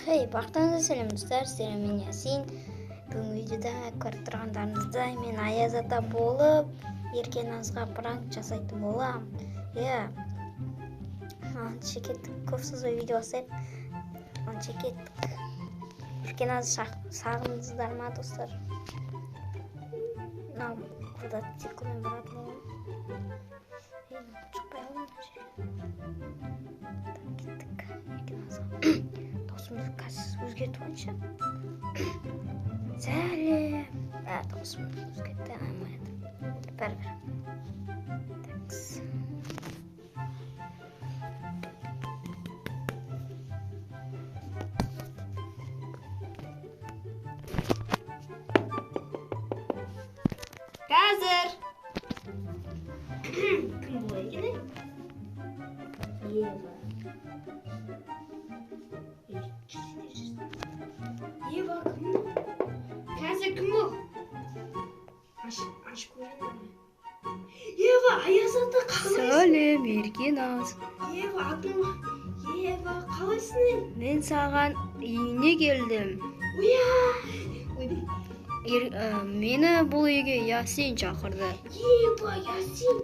Хей, бақтарыңызға сәлем достар, сіздермен мен Ясин. Бүгінгі видеода көріп тұрғандарыңыздай мен Аяз ата болып Еркеназға пранк жасайтын боламын. Иә. Антша кеттік, көп созбай видео бастайық. Антша кеттік. Еркеназ сағындыңыздар ма, достар? Мынау квадроциклмен баратын боламын. Шықпай қалдым мына жерге. Так, кеттік Еркеназға. Дауысымды қазір өзгертіп алайыншы. Сәлем. Дауысымды өзгерте алмайды. Бәрібір. Такс. Қазір. Кім бұл екен? Ева. Ева кім бұл? Қазір кім бұл? Аш, аш көрейін. Ева, Аяз ата қалайсың? Сәлем, Еркеназ. Ева, атың Ева, қалайсың? Мен саған үйіне келдім. Уя! Ойбай. Мені бұл үйге Ясин шақырды. Ева, Ясин.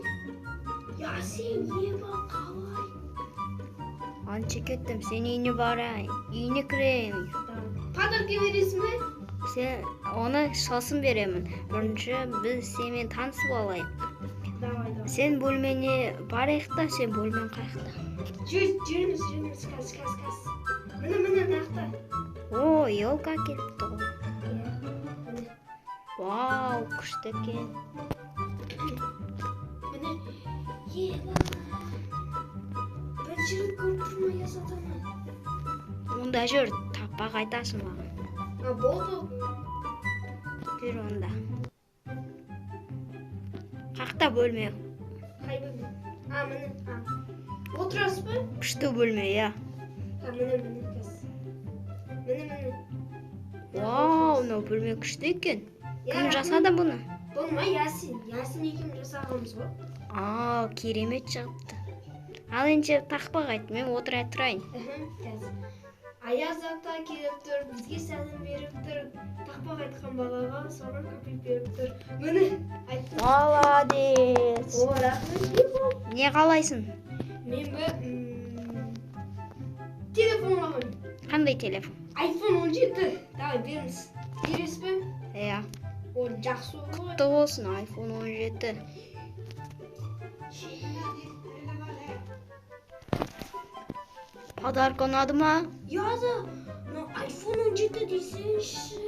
Ясин, Ева, қалай? Анша кеттім, сен үйіне барайын, үйіне кірейін. Подарка бересің бе? Сен оны сосын беремін. Бірінші біз сенімен танысып алайық. Давай, давай. Сен бөлмеңе барайық та, сен бөлмең қаяқта? Жүр, жүріңіз, жүріңіз, қазір, қазір, қазір. Міне, міне, мына. О, елка келіпті ғой. Иә, міне. Вау, күшті екен. Міне, Ева. Бірінші рет көріп тұрмын Аяз атаны. Онда жүр, таппа қайтасың маған. А, болды. Жүр онда. Қақта бөлме? Қай бөлме? А, міне, а. Отырасыз ба? Күшті бөлме, иә. А, міне, міне, қазір. Міне, міне. Вау, мынау бөлме күшті екен. Иә, Кім рахмет. жасады бұны? Бұны ма Ясин? Ясин екеуміз жасағанбыз ғой. А, керемет шығыпты. Ал енді тақпақ айт, мен отыра тұрайын. Қазір. Аяз ата келіп тұр, бізге сәлем беріп тұр. Тақпақ айтқан балаға соған көпек беріп тұр. Міне, айттым. Молодец. О, рахмет, Ева. Не қалайсың? Мен бе телефон аламын. Қандай телефон? iPhone 17. Давай, беріңіз. Бересіз бе? Иә. О, жақсы ғой. Құтты болсын, iPhone 17. Подарка ұнады ма? Яза, мынау iPhone 17 десеңші.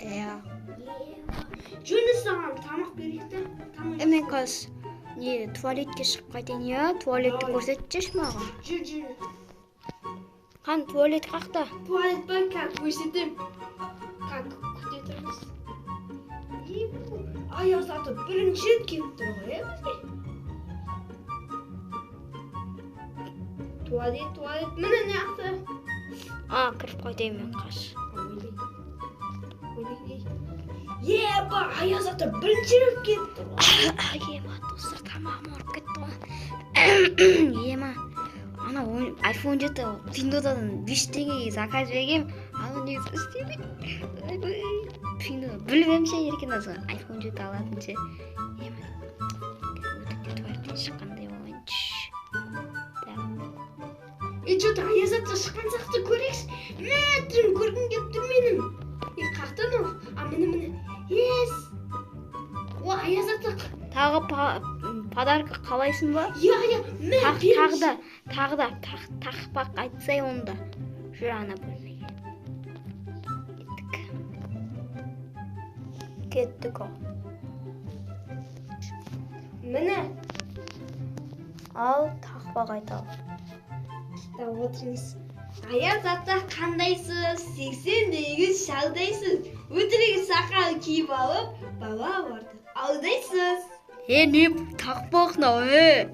Иә. Ева. Жүріңіз, саған тамақ берейік та. Тамақ. Мен қазір не туалетке шығып қайтайын, иә? Туалетті Давай. көрсетші маған. Жүр, жүр. Қан, туалет қақта? Туалет бар, как көрсетемін. Как күте тұрыңыз. Ева, Аяз ата бірінші рет келіп тұр ғой, иә, бізге. Туалет, туалет, міне мына жақта. А, кіріп қайтайын мен қаш. Ойбай. Ойбай. Еба, Аяз ата бірінші рет келіп тұр ғой. Ема, достар, тамағым ауырып кетті ғой. Ема, ана iPhone 7 Пиндодадан 5 теңгеге заказ бергем, ал негізі істемейді. Ойбай, Пиндода біліп едім ше, Еркеназға iPhone 7 алатын ше. Ема, өтікте туалеттен шыққандай болайыншы. Так. Е, че-то Аяз ата шыққан сияқты көрейікші. Мә, түрін көргім келіп тұр менің. Е, қаяқта анау? А, міне, міне. Ес. О, Аяз ата. Тағы подарка қалайсың ба? Иә, иә, мә, Тағы беріңізші. да, тағы да, тақпақ айтсай онда. Жүр ана бөлмеге. Кеттік. Кеттік ау. Міне. Ал тақпақ айталы. Да, отырыңыз. Аяз ата қандайсыз? 88 шалдайсыз. Өтірік сақал киіп алып, балаларды алдайсыз. Е, не тақпақ мынау, е?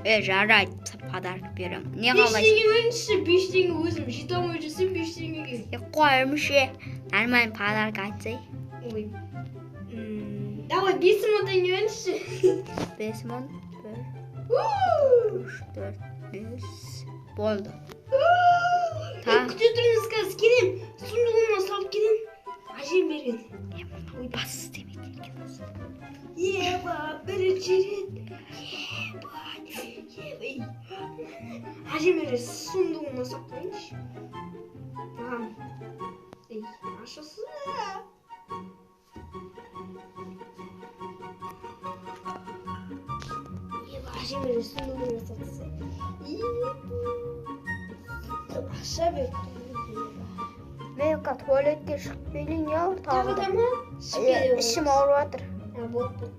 Е, жарайды, подарок беремін. Не 5 қалайсың? теңге беріңізші, 5 теңге өзім жете алмай жүрсем 5 теңгеге. Е, қойымшы. Нормально подарок айтсай. Ой. Давай 5 мың теңге беріңізші. 5 мың, бір, У! үш, төрт, бес. Болды. Күте тұрыңыз, қазір келем. Сундугыма салып келем. Әжем берген. Ой, бас істемейді Еркеназ. Еба, бірінші рет. Еба, еба. Әжем берген сундугыма салып қояйыншы. Маған. Ей, ашылсын. Еба, әжем берген сундугыма салып тастайын. Еба. Ақша беріп тұр. Мен қазір туалетке шығып келейін, я. Тағы да ма? Иә, ішім ауырып жатыр. А, болды, болды.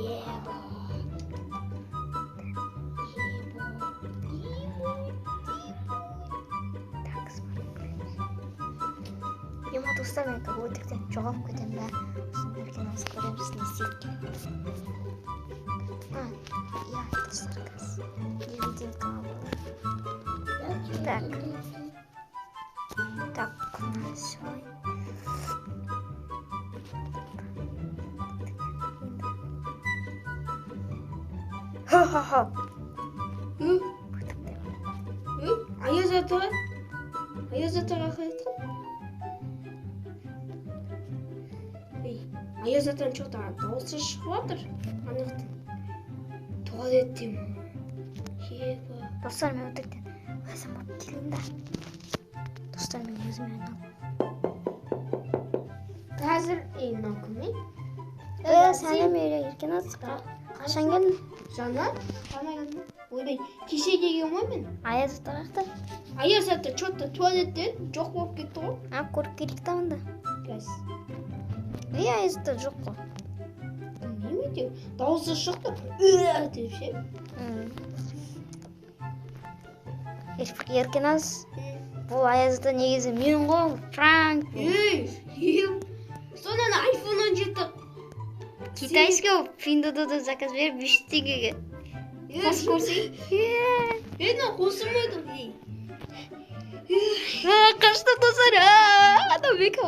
Еба. Еба. Так, смотри. Ема, достар, мен қазір өтіріктен жоғалып кетемін да. Сосын Еркеназ көреміз не істейді екен. А, иә, достар, қазір невидимкаға болады. Так. Так, мына солай. Ха-ха-ха. Ü, Өтірік деп. ü, Аяз ата. Аяз атаға қалай? Ей, Аяз атаның че-то дауысы шығып жатыр. Ана жақтан. Туалетте ма? Еба. Достар, мен өтіріктен өзім барып келейін да. Достар, мен өзіме айналып. Қазір, ей, мынау кім, ей? Е, сәлем, Еркеназ. Қашан келдің? Жаңа? Жаңа келдім. Ойбай, кеше келген ғой мен. Аяз ата қаяқта? Аяз ата че-то туалетте жоқ болып кетті ғой. А, көріп келейік та онда. Қазір. Е, аяз ата жоқ қой. Білмеймін әйтеуір. Дауысы шықты. Ү деп ше. Еркеназ, бұл аяз ата негізі мен ғой, пранк. Ей, ей. Сонан iPhone 17. Китайский ол Пиндуодуода заказ беріп 500 теңгеге. Қосып көрсей. Ей, мынау қосылмайды. Ей. Қашты, достар. Анау бека.